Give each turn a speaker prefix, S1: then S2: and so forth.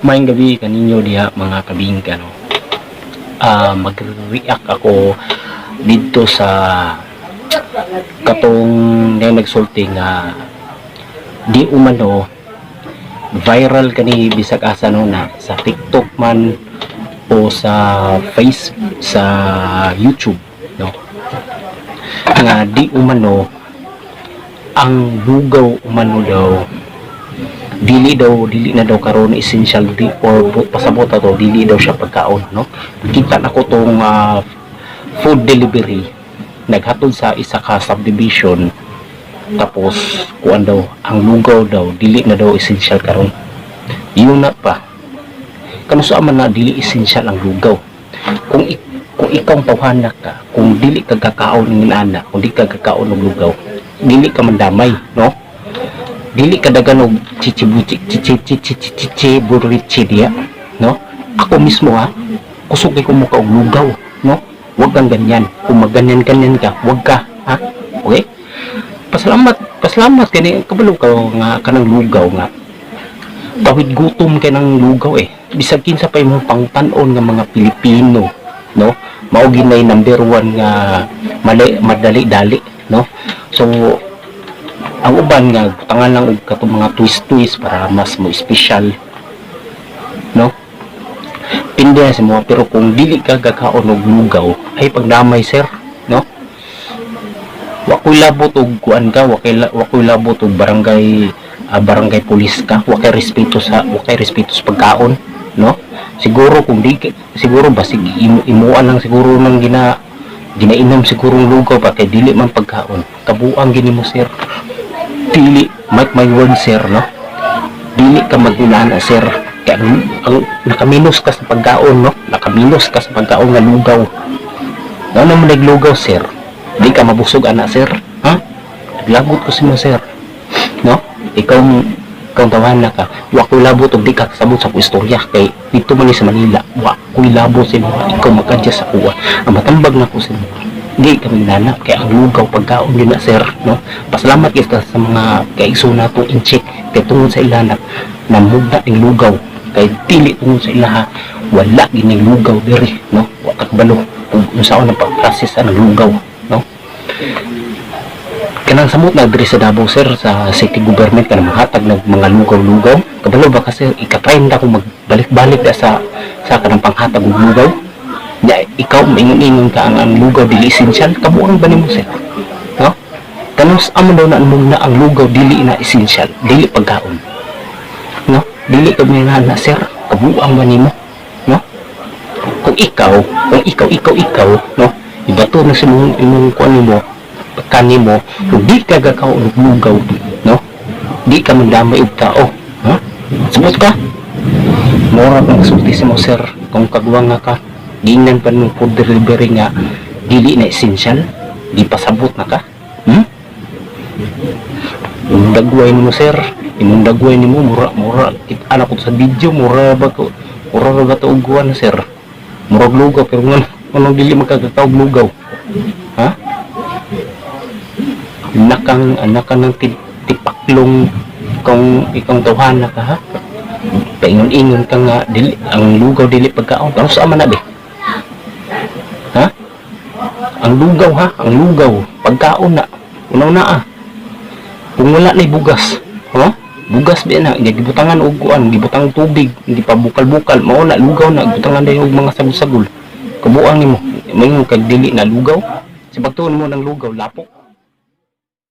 S1: Maayong gabi kaninyo diha, mga kabingka, no. Mag-react ako dito sa katong na nagsulti nga di umano viral kani bisag asa, no, na sa TikTok man o sa Face, sa YouTube, no, nga di umano ang lugaw umano daw dili daw, dili na daw karon essential di or pasabot ato, dili daw siya pagkaon, no. Kita nako tong food delivery naghatod sa isa ka subdivision, tapos kuan daw, ang lugaw daw dili na daw essential karon. Yun na pa, kanus-a man na dili essential ang lugaw? Kung ikaw ang tawhana ka, kung dili ka kakaon ng ana, kung di ka kakaon og lugaw, dili ka mandamay, no? Dili ka dagan og chichibuchi chichi chichi chichi burichi diya, no? Ako mismo, ha, kusog kay ko muka og lugaw, no? Wag kang ganyan. Kung magganyan ganyan ka, wag ka, ha? Okay, pasalamat, pasalamat kani kabalo ka nga kanang lugaw nga tawid gutom kay ng lugaw eh. Bisag kinsa pa imong pangtan-on nga mga Pilipino, no, mao ginay number one nga mali madali dali, no? So ang uban nga butangan lang og katong mga twist twist para mas mo special, no? Pindi na sa mga, pero kung dili ka gakaon og lugaw ay pagdamay, sir, no? Wa ko'y labot og kuan ka, wa ko'y labot og barangay, barangay police ka. Wa kay respeto sa pagkaon, no? Siguro kung di siguro basig imuan lang siguro nang ginainom siguro ng lugaw pa kay dili man pagkaon. Kabuang gini mo, sir. Dili, mark my word, sir, no, dili ka magunana, sir, kay ang nakaminos ka sa pagkaon, no? Nakaminos ka sa pagkaon nga lugaw. Ano mo naglugaw, sir? Di ka mabusog ana, sir, ha? Lagot ko si mo, sir, no? Ikaw ikaw tawahan na ka. Wa ko'y labot og di ka kasabot sa akong istorya kay dito man ni sa Manila. Wa ko'y labot sa imo. Ikaw makadya sa kuwa ang matambag na ko sa imo. Di kami nana kay ang lugaw pagkaon din na, sir, no? Pasalamat kita sa mga kaigsoon nato Intsik kay tungod sa ila na namugna ning lugaw. Kay dili tungod sa ilaha, wala gining lugaw diri, no? Wa ka kabalo kung unsaon ang pag-process ang lugaw, no? Kanang samot na diri sa Davao, sir, sa city government, kanang maghatag ng mga lugaw-lugaw. Kabalo ba kasi ika-trend ako magbalik-balik na sa kanang panghatag og lugaw. Ya, ikaw maingon-ingon ka ang lugaw dili essential. Kabuang ba nimo, sir, no? Kanus amo daw na anong na ang lugaw dili na essential, dili pagkaon, no? Dili ka na, sir. Kabuang ba nimo, no? Kung ikaw ikaw ikaw, no, ibato na sa imong imong kuan nimo kanimo, kung di ka gakaon og lugaw, no, di ka mandamay og tao, ha? Sabot ka? Mura kang sulti sa mo, sir. Kung kagwang nga ka, giingnan pa nung food delivery nga dili na essential, di pasabot na ka? Imong dagway nimo, sir, imong dagway nimo, mura mura kita anak ko sa video, mura ba ko, mura ba to og kuan, sir? Murag lugaw, pero nga anong dili magkagakaog lugaw, ha? Nakang anak ka ng tipaklong kung ikaw tawhana ka, ha? Paingon-ingon ka nga dili ang lugaw dili pagkaon. Ano sa man na be, ha? Ang lugaw, ha? Ang lugaw pagkaon na. Unaw na, ah. Kung wala na bugas, ha, bugas ba na gibutangan og kuan, gibutang tubig, hindi pa bukal-bukal, mao na lugaw na. Gibutangan dayon og mga sagol-sagol. Kabuang nimo, maingon kag dili na lugaw. Sa pagtuon mo ng lugaw, lapok.